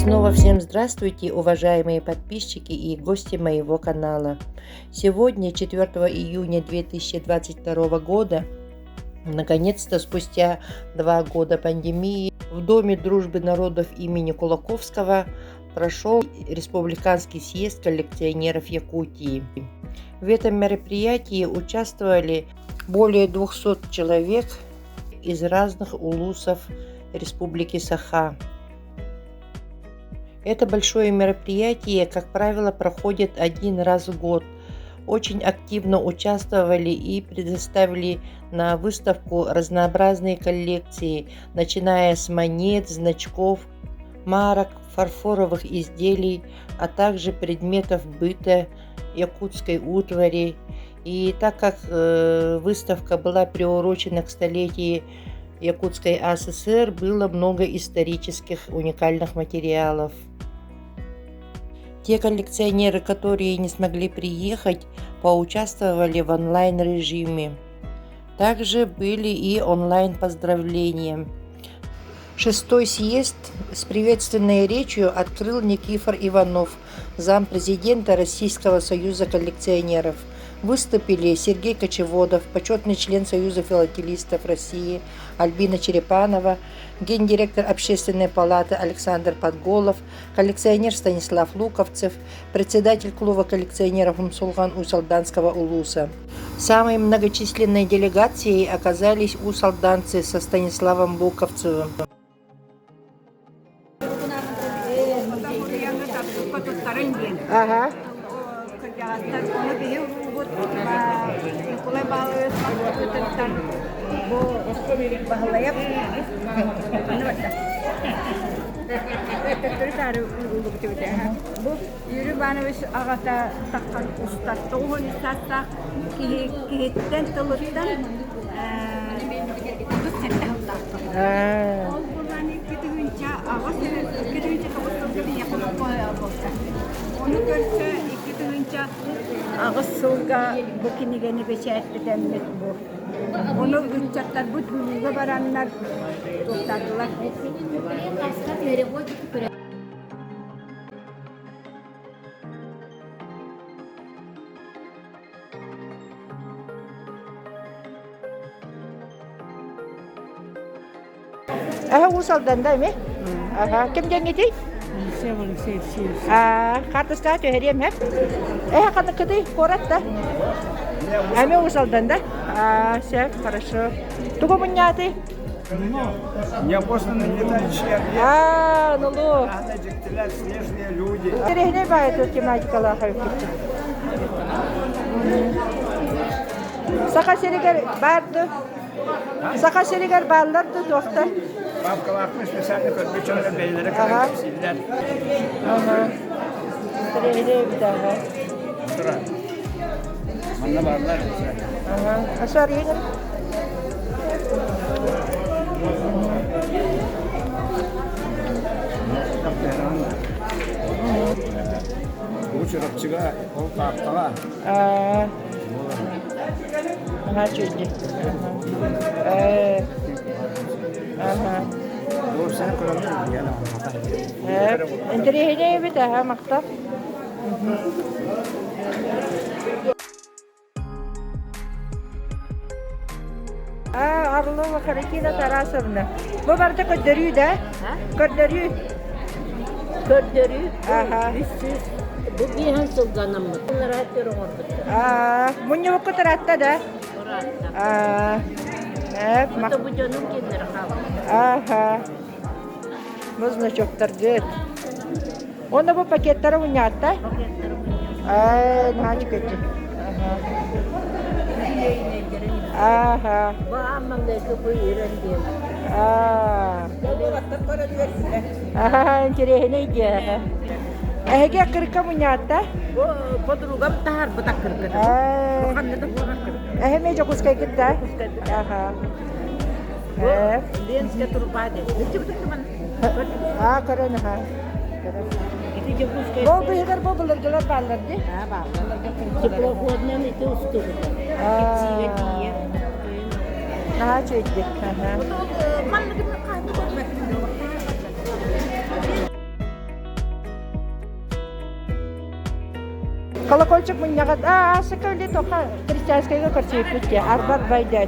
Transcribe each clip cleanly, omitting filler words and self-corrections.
снова всем здравствуйте, уважаемые подписчики и гости моего канала. Сегодня, 4 июня 2022 года, наконец-то спустя 2 года пандемии, в Доме дружбы народов имени Кулаковского прошел Республиканский съезд коллекционеров Якутии. В этом мероприятии участвовали более 200 человек из разных улусов Республики Саха. Это большое мероприятие, как правило, проходит один раз в год. Очень активно участвовали и предоставили на выставку разнообразные коллекции, начиная с монет, значков, марок, фарфоровых изделий, а также предметов быта, якутской утвари. И так как выставка была приурочена к столетию Якутской АССР, было много исторических уникальных материалов. Те коллекционеры, которые не смогли приехать, поучаствовали в онлайн-режиме. Также были и онлайн-поздравления. Шестой съезд с приветственной речью открыл Никифор Иванов, зампрезидента Российского союза коллекционеров. Выступили Сергей Кочеводов, почетный член Союза филателистов России, Альбина Черепанова, гендиректор Общественной палаты Александр Подголов, коллекционер Станислав Луковцев, председатель клуба коллекционеров Умсулган Усть-Алданского улуса. Самой многочисленной делегацией оказались усть-алданцы со Станиславом Луковцевым. Ага. Кырдьаҕастар ону биһи уруубут Николай Павлович бу Баһылайап төттөрү уруулубут эбитэ. Бу Юрий Иванович аҕата таххан устар 93 саастаах киһи киһиттэн тылыттан 37 сыллаахпын. Ол буолан 2008 2009 сылга биһиэхэ буолта. Ону көрсө 2008 сылга бу кинигэни бэчээттэтэммит бу. Ону ыччаттарбыт Бүлүүгэ бараннар туттардылар. Аха Уус Алданда эми? Аха, ким диэҥҥитий? Хаартыскаҕа түһэриэм һэ. Эһэ ханыккытый куорат да? Эми Уус Алданда? Сөп, хорошо. Тугу мунньаатый? Неопознанный летающий объект. А, ну лу. Дьиктилэр, снежные люди. Интэриэһинэй баайы тематикалаах эбиккит. Саха сиригэр баар ду? Саха сиригэр бааллар ду туохтар? Бабкалаахпын специально көрбүт дьоннор бэйэлэрэ көрөн кэпсииллэр. Ага. Интэриэһинэй эбит ага. Тура. Манна бааллар. Ага. Асар иһин. Бу Чурапчыга, ол Тааттаҕа. Аа. Наһаа үчүгэй. Аха. Интэриэһинэй эбит, аха, махтал. А, Орлова Харитина Тарасовна. Бу барыта көрдөрүү да? Көрдөрүү. Көрдөрүү. Аха. 300 бу биэһэн сылганаммыт. Ырааттар оҥорбуттар. Аа, мунньубукка таратта да? Ыраатта. Аа, Ото бу дьонум кинилэр хаалбыттар. Аха. Бу значоктаргыт. Уонна бу пакеттары мунньаатта? Пакеттары мунньаатта. Аа, наһаа үчүгэйдик. Аха. Бу аан маҥнайгы бу ирэн диэн. Аа. Аха, интэриэһинэй дии. Эһиги аккырыкка мунньаатта? Бу подругам таһаарбыт аккырыкката. Бу ханна да буолар аккырыкка. Эһи эмиэ Дьокуускайгыт да? Аха. Ленская труба диэн. Аа, көрөн аха. Ити Дьокуускай. Ол быһыгар бу былыргылар бааллар дии? Аа, бааллар. Теплоходынан ити устубута. Кипсигэ тиийэ. Наһаа үчүгэйдик. Аха. Манныгын хаһан да көрбөппүн. Колокольчик мунньаҕыт аа сыка үлэ тоха Христианскайга көрсүбүппүт дии арбар байдэ.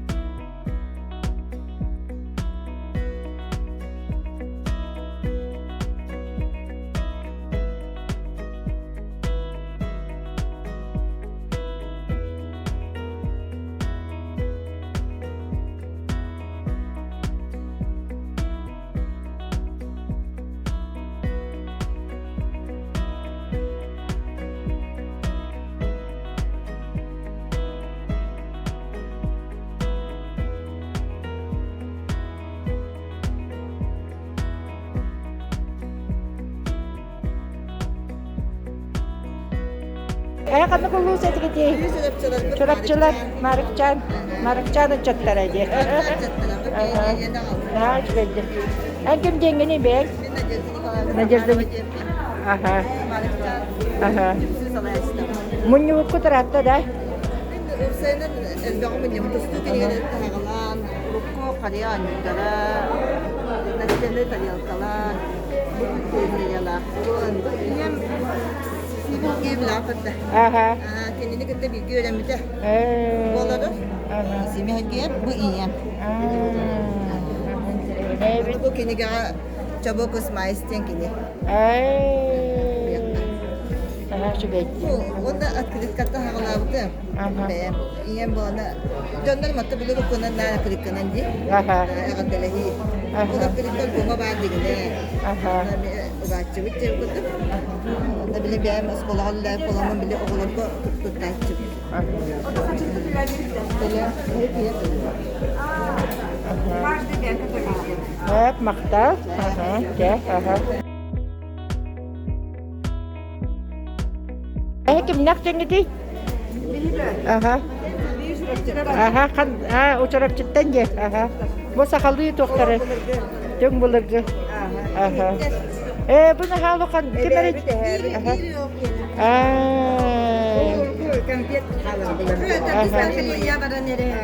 Ээ ханнык улуус этигитий? Чурапчылар, Марыкчаан, Марыкчаан ыччаттара дии. Наһаа үчүгэйдик. Эн ким диэҥҥиний бэйэҥ? Надежда Аха. Аха. Мунньубуккут ыраатта да? Уопсайынан элбэҕи мунньабыт тустуу кинигэлэрин таһаҕалаан, урукку харыйа оонньуктара, настеннай тарелкалар, бу кухнялаахпын. Ийэм Сибил Геевлаахпыт да. Аха. Кинини кытта бииргэ үөрэммитэ. Буолары. Сими Геев, бу ийэм. Бу кинигэҕэ Чобо Кусмайс диэн кини. Уонна открыткаттан хаҕалаабытым. Бэйэм. Ийэм буолана дьоннор матта билэр уккунан наан открытканан дии. Эҕэрдэлэһии. Ол открытка альбома баар дигинэ. Угааччыбыт диэн курдук. Онно били бэйэм оскуолаҕа үлэлээбит буоламмын били оҕолорго туттааччыбыт. Эп махтал. Ага, ага. Эһи кимнэх дьэҥҥитий? Аха. Аха, хан аа учарапчыттан дьэ. Аха. Бу сахалыы туохтары түҥ былыргы. Аха. Ээ, бу наһаа улахан ким эрэ Аха. Аа.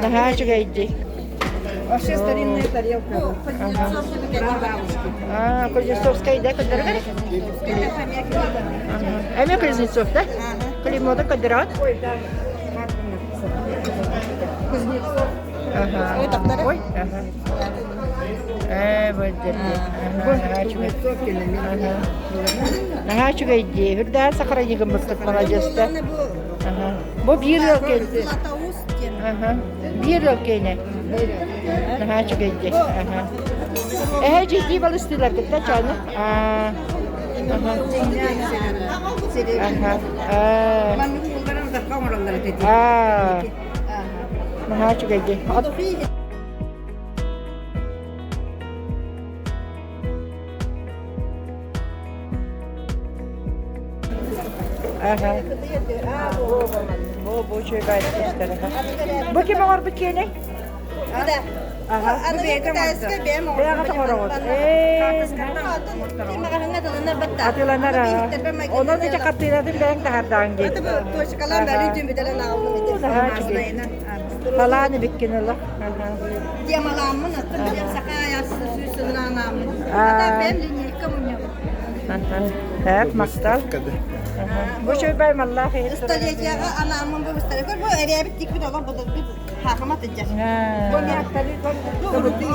Наһаа үчүгэйдии. Вообще старинная тарелка. А, Кузнецовская, да, көдөргөр? Эми Кузнецов, да? Клеймода көдөрөт? Кузнецов. Ага. Ой, ага. Э, вот Наһаа үчүгэйдии. Үрдээн сахараньыгыммыккыт маладьыста. Бу биир ыал кэлди. Биир ыал киэнэ. Наһаа үчүгэйдии. Эһэ дьиздии балыстыылар кытта чааны. Наһаа үчүгэйдии. Аха. Бу бу үчүгэй Бу ким оҥорбут киэнэй? Аха. Бэйэҕит оҥороҕут. Ээ. Атыыланар. Онон ити хартыынатын бэйэҥ таһаардаҕыҥ дии. Наһаа үчүгэй. Талаан эбиккин ыла. Темаламмын, аттым билем саха аясы сүүс сылынан Ата бэм линейка мунньабын. Так, махтал. Бу чөйбай маллаах Столетияға анааммын бу быстары. Бу эрээбит тикпит олох будурбут хаахыма тыджар. Бу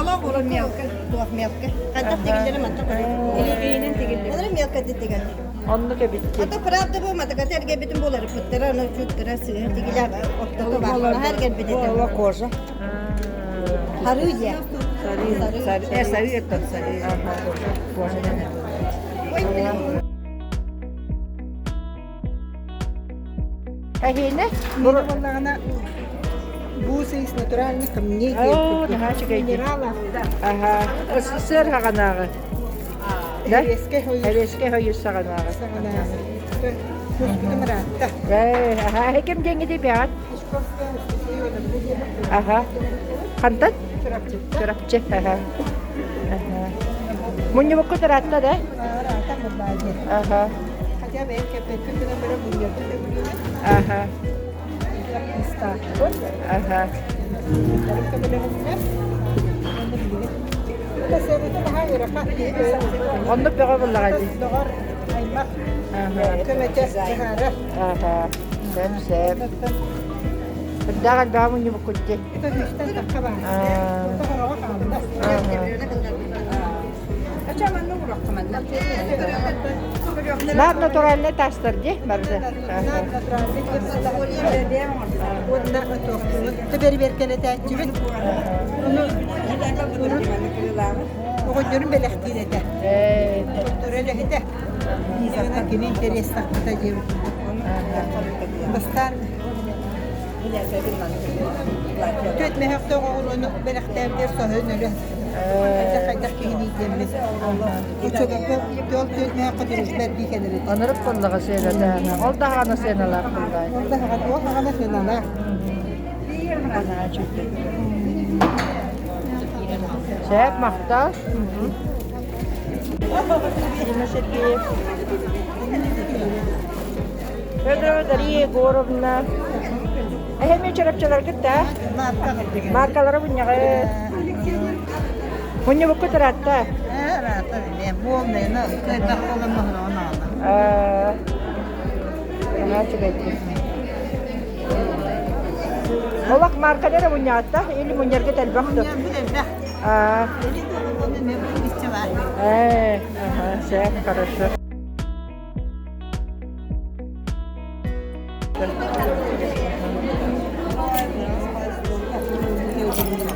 олох урут мелко, туох мелко. Хайдах тигиллери манта Илиинен тигиллер. Олар мелко тигиллер. Оннук эбит. А то правда бу матаката эргэбитин болар пыттара, аны чуткара сыһы тигилер ортото бар. Нахар гербит Буола кожа. Харыйя. Сары, сары это сары. Кожа. Эһиэнэ? Буоллаҕына бусы из натуральных камней Оо, наһаа үчүгэйдик. минералов. Аха. Сыр хаҕанааҕы. Да? Резкий хойус Резкий хойус саҕанааҕы. саҕанааҕы. Куспутум ыраатта. Ээ, аха, ким диэҥҥитий бэҕэт? Пешковская Анастасия Ивановна диэн Аха. Хантан? Чурапчыттан. Чурапчы. Аха. Аха. Мунньубуккут ыраатта да? Ыраата буоллаа диэн. Аха. Хотя бэйэм кэппэппин гынан баран мунньарбын сөбүлүүбүн. Аха. Ыстаахпын. Аха. Дьарык көмөлөһөннөр. Уонна билигин. Сыаната наһаа ыарахан. Оннук бөҕө буллаҕа дии. Доҕор, аймах Аха. көмөтө быһаарар. Аха. Сөп, сөп. Үрдээх элбэҕи мунньубуккут дии. Үстэн тахха баар. Тоҕороҕо хаалла. Наар натуральный тастар дии барды. Уонна бэрибэркэлэтээччибит. Оҕонньорун бэлэхтиир этэ. Культура үлэһитэ. Кини интэриэс тахпыта диэбит. Бастаан Түөрт мөһөхтөөх оҕуруону бэлэхтээбитигэр соһуйан өлөн хайдах хайдах киһини диэммит. Оччолорго ол түөрт мөһөххө дружба эрбии кэлэр этэ. Онорuk буоллаҕа сыаната. Ол даҕаны сыаналаах буоллаҕа. Ол даҕаны ол даҕаны сыаналаах. Сөп, махтал. Дима Сергеев. Федорова Дария Егоровна. Эһэми чарапчаларгыт да? Маркалара мунньаҕы. Мунньубуккут ыраатта? Ыраата буолнайна кыайбах буолан моһороҕун аҕала. Наһаа үчүгэйдик. Олох маркалара мунньаҕыттах или мунньаргыт элбэх дуо? Мунньарбыт элбэх. Э, ага, все, хорошо.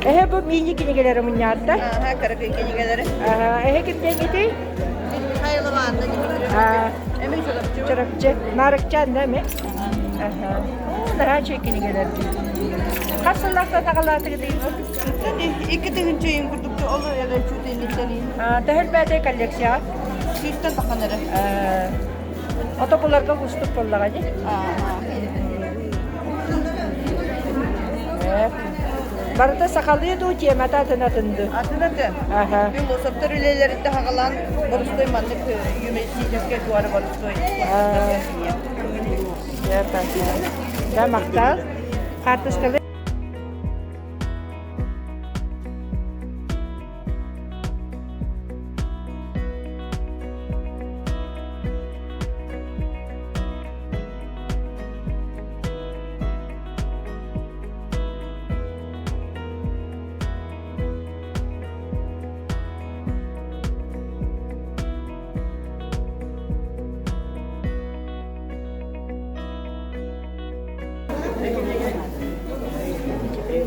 Эһэ бу мини кинигэлэри мунньаатта. Аха, кыракый кинигэлэри. Эһэ кимдээҥҥитий? Михаил Ивановна Дмитриевна. Эми Чурапчы. Чурапчы. Маарыкчаан да эми? Аха. Наһаа үчүгэй кинигэлэр. Хас сыллаахтан аҕалаатыгытый бу? Икки тыһыынча ыйын курдук ол эрэ чуутайныктарый. Төһөлбөөтэй коллекцияҕа? Сүүстэн таххан эрэ. Ото буларга уустук буоллаҕа дии. Барыта сахалыы дуу, тиэмэтэ атын атын дуу? Атын атын. Философтар үлэлэриттэн хагалаан борустой маннык юмористическай туары борустой. Да, махтал. Хаартыскалы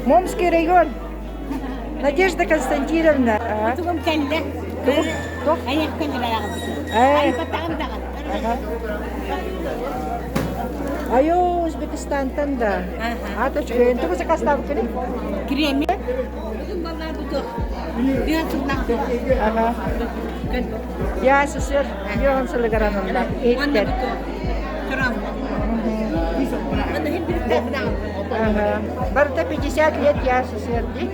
Момский район. Надежда Константиновна. Тугум кэллэ. Тугум? Туох? Айахтан Айбатаҕым даҕаны. Айо, Узбекистантан да. А, точка. Тугу заказтаабыккыный? Креми. Бүгүн баллар бутуох. Биһан сыллах. Ага. Я СССР биһан сылыгаранылла. Иһиттэр. Ага. Барыта 50 лет я СССР дии.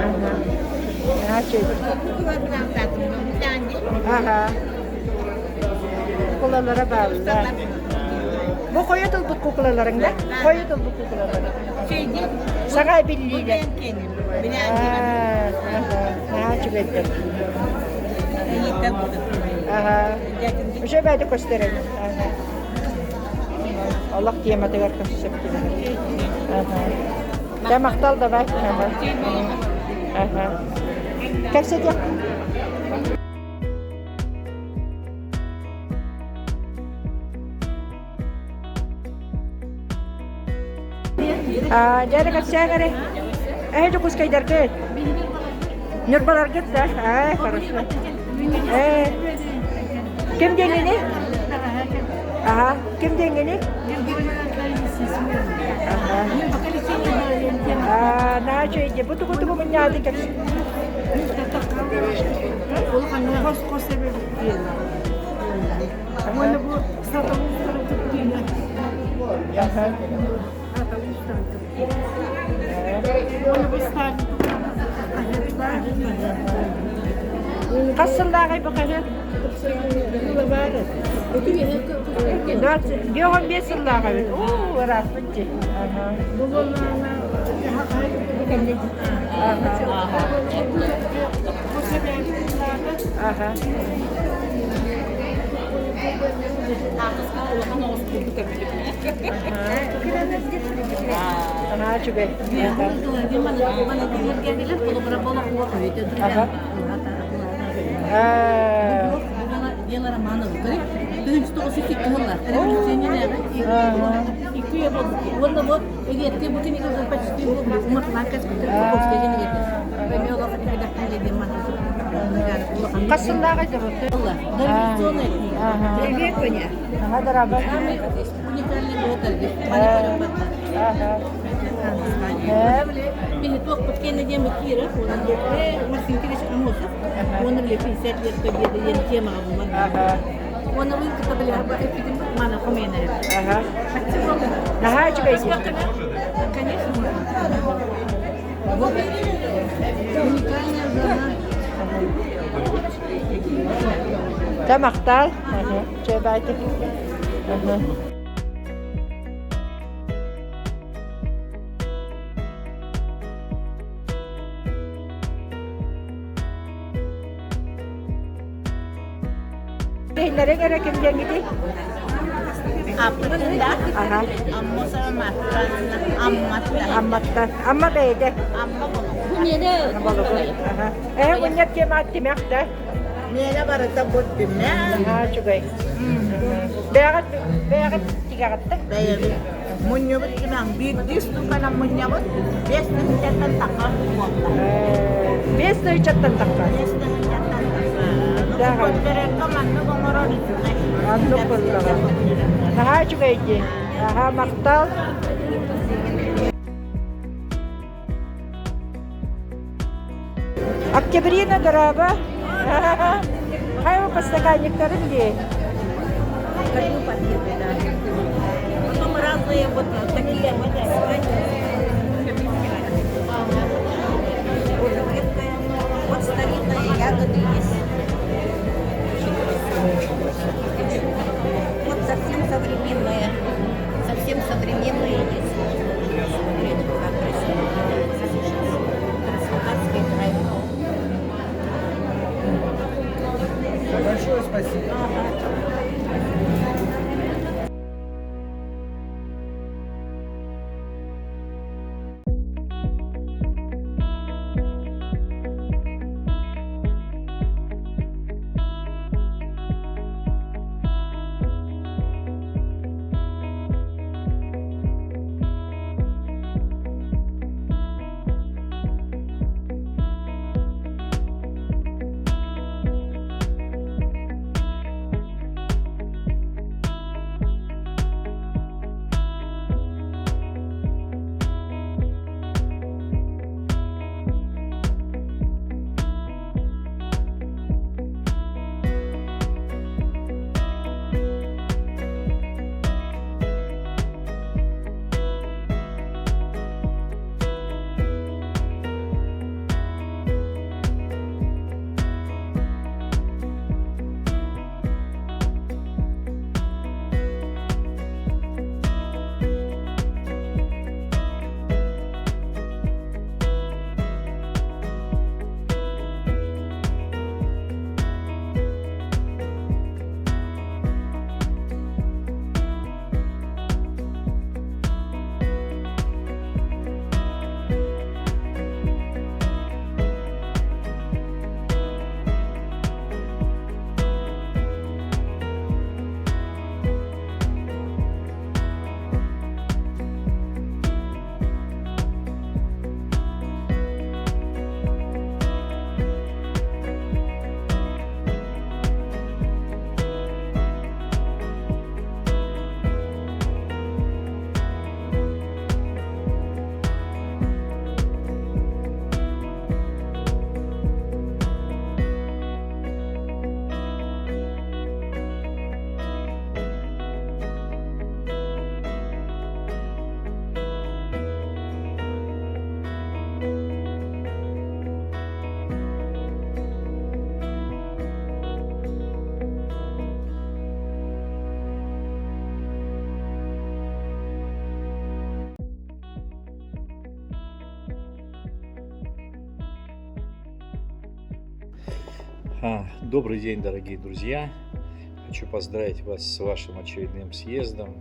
Ага. Значит. Ага. Кукулалара бааллар. Бу хойут ылбыт кукулаларыҥ да? Хойут ылбыт кукулаларыҥ. Саҥа биллиилэр. Наһаа үчүгэйдэр. Ага. Уже бэйдэ көстөрөн. Олох тематыгар көссөп Дьэ, махтал давай. Ага. Кэпсэтиэх. Дьэ, кэпсээн эрэ. Эһэ Дьокуускайдаргыт? Ньурбаларгыт да? Аа, хорошо. Э, ким диэҥҥиний? Аха, ким диэҥҥиний? Аха. Аа, наһаа үчүгэй Бу тугу тугу мунньаатын кэпс. Хос-хос эбэбит диэн. Уонна бу сатабылтары диэн. Хас сыллааҕый бу хаһыат? 25 сыллаах эбит. Уу, ырааппыт дии. Аха. Улахан оҕус курдук көрбүтүм. Наһаа үчүгэй. Дело Романова. Уонна вот эгиэтти бу кинигэ почти Хас сыллааҕый Привет, Коня. Ага, дорогая. Уникальный Уонна били 50 лет победы диэн темаҕа булан. Уонна бу кытта били мана хомуйан эрэр. Наһаа үчүгэй. Конечно. Вот уникальная зона. Тамактал. Чэбайте. Бэйлэрин эрэ кимдиэҥҥитий? Аппытында Аха. Аммосова Амматта. Амматта. Амма бэйдэ. Амма болугу. Болугу. Аха. Ээ мунньар тема тимэх да. Миэнэ барыта буттүмэ. Аха, үчүгэй. Бэйэҕит бэйэҕит тигэҕиттэ? Бэйэбит мунньубут түмэн биирдии штуканан мунньабыт 5 тыһыынчаттан тахха буолла. 5 тыһыынчаттан тахха. 5 тыһыынчаттан тахха. Көрдөрөргө маннык оҥорор үчүгэй. Оннук буоллаҕа. Наһаа үчүгэй дии. Аха, махтал. Октябрина дорообо. Хайа подстаканниктарын дии. Потом разные вот такие вот тоже крепкая. Вот старинные ягоды есть. Вот совсем современные. Совсем современные есть. Можно посмотреть, как красиво меняется сейчас. Краснодарский край. Большое спасибо. Ага. Добрый день, дорогие друзья! Хочу поздравить вас с вашим очередным съездом.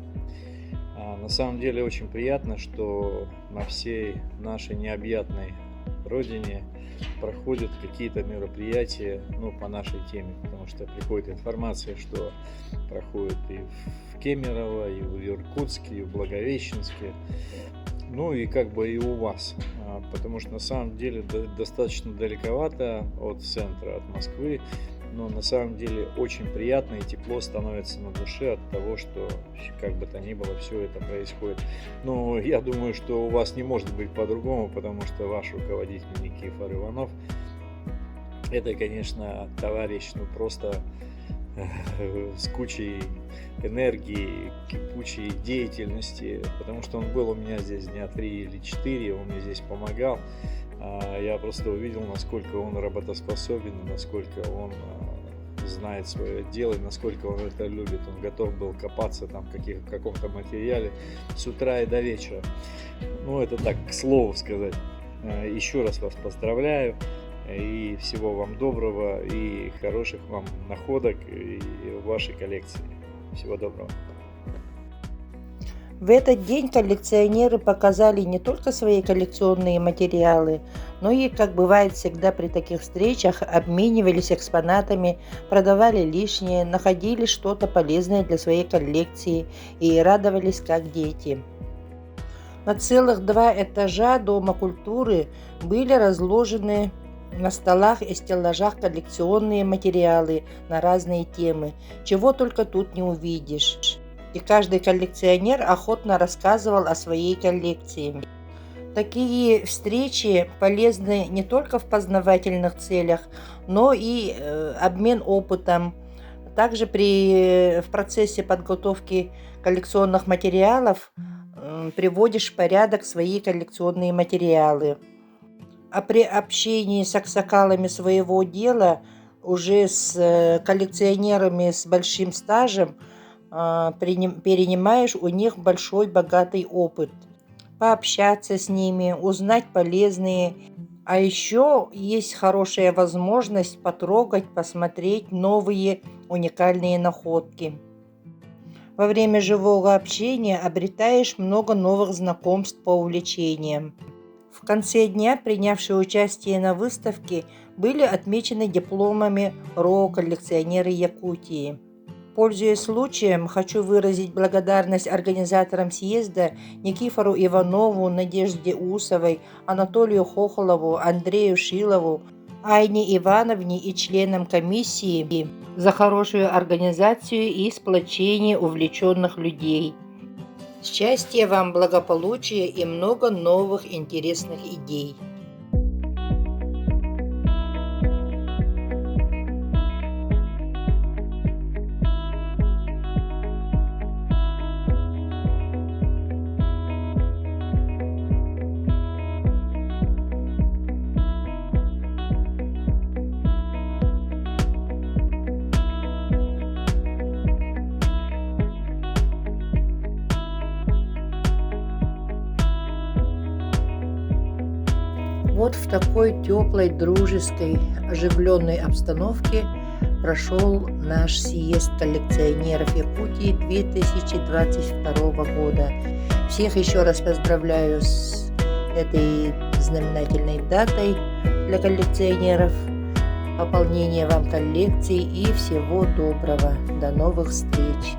На самом деле очень приятно, что на всей нашей необъятной родине проходят какие-то мероприятия, ну, по нашей теме, потому что приходит информация, что проходит и в Кемерово, и в Иркутске, и в Благовещенске, ну и как бы и у вас, потому что на самом деле достаточно далековато от центра, от Москвы, но на самом деле очень приятно и тепло становится на душе от того, что как бы то ни было, все это происходит. Но я думаю, что у вас не может быть по-другому, потому что ваш руководитель Никифор Иванов, это, конечно, товарищ, ну просто с кучей энергии, кипучей деятельности, потому что он был у меня здесь дня 3 или 4, он мне здесь помогал. Я просто увидел, насколько он работоспособен, насколько он знает свое дело и насколько он это любит. Он готов был копаться там в каком-то материале с утра и до вечера. Ну, это так, к слову сказать. Еще раз вас поздравляю. И всего вам доброго, и хороших вам находок и в вашей коллекции. Всего доброго. В этот день коллекционеры показали не только свои коллекционные материалы, но и, как бывает всегда при таких встречах, обменивались экспонатами, продавали лишнее, находили что-то полезное для своей коллекции и радовались как дети. На целых 2 этажа Дома культуры были разложены на столах и стеллажах коллекционные материалы на разные темы, чего только тут не увидишь. И каждый коллекционер охотно рассказывал о своей коллекции. Такие встречи полезны не только в познавательных целях, но и обмен опытом. Также в процессе подготовки коллекционных материалов приводишь в порядок свои коллекционные материалы. А при общении с аксакалами своего дела, уже с коллекционерами с большим стажем, перенимаешь у них большой богатый опыт. Пообщаться с ними, узнать полезные. А еще есть хорошая возможность потрогать, посмотреть новые уникальные находки. Во время живого общения обретаешь много новых знакомств по увлечениям. В конце дня принявшие участие на выставке были отмечены дипломами РО-коллекционеры Якутии. Пользуясь случаем, хочу выразить благодарность организаторам съезда Никифору Иванову, Надежде Усовой, Анатолию Хохолову, Андрею Шилову, Айне Ивановне и членам комиссии за хорошую организацию и сплочение увлеченных людей. Счастья вам, благополучия и много новых интересных идей. Вот в такой теплой, дружеской, оживленной обстановке прошел наш съезд коллекционеров Якутии 2022 года. Всех еще раз поздравляю с этой знаменательной датой для коллекционеров. Пополнения вам коллекций и всего доброго. До новых встреч!